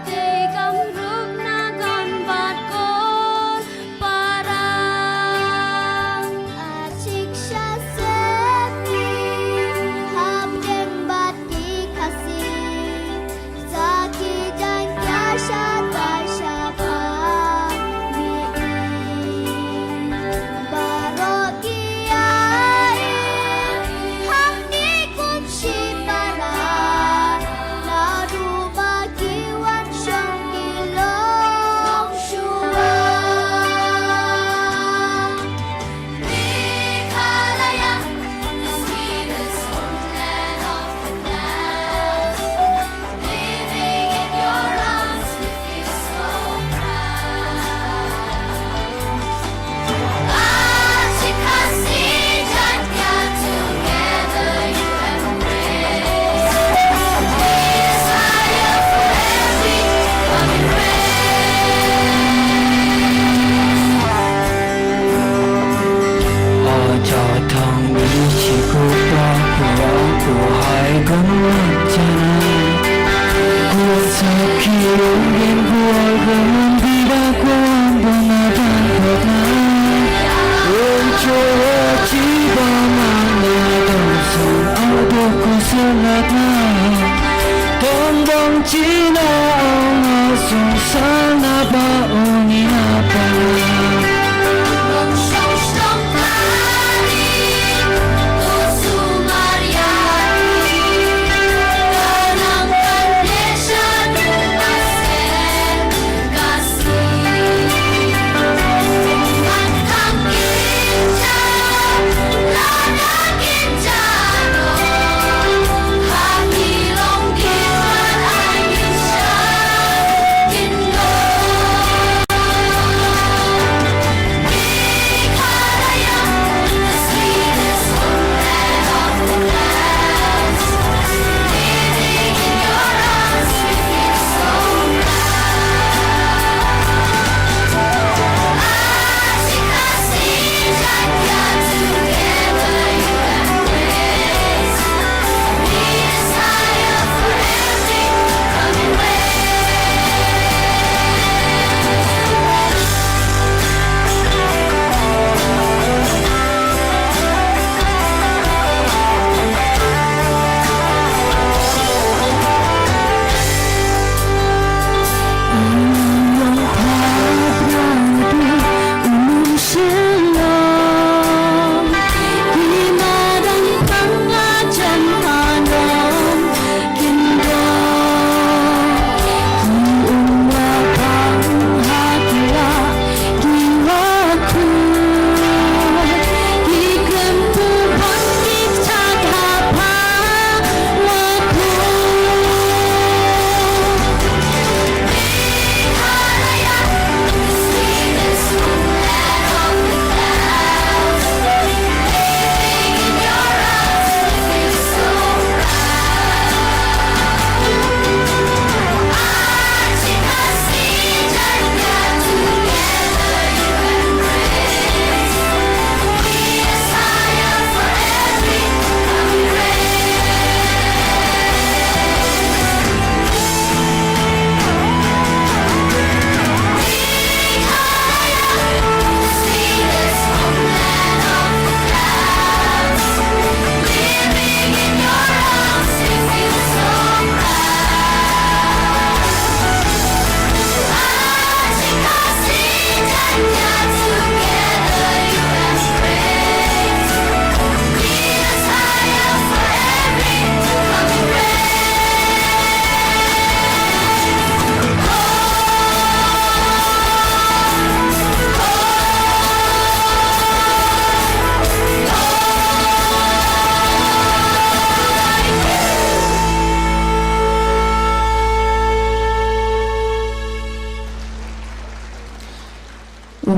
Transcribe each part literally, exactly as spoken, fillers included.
Te kam rup na kan bat kor para. Achik sha seni hapdeng bat ki Khasi. Sa ki jaiñtia sha tai sha pha mi i. Baroh ki ai hapdeng kum shipara. Naduh ba ki wan shong ki long shuwa. Meghalaya, the sweetest homeland of the clouds. Living in your arms, we feel so proud. Achik Khasi Jaiñtia, together you embrace. We desire for every coming race. Aja thang ni shi ku pa ku ya ku hai gam chana. Ku sa ki ong gen ku al gam di da ku am ba na dan ba na. Ong cho wa chi ba ma na dong song au do ku sa la na. Dong dong chi na ong a song sa na ba ong i na ba na.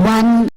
Wan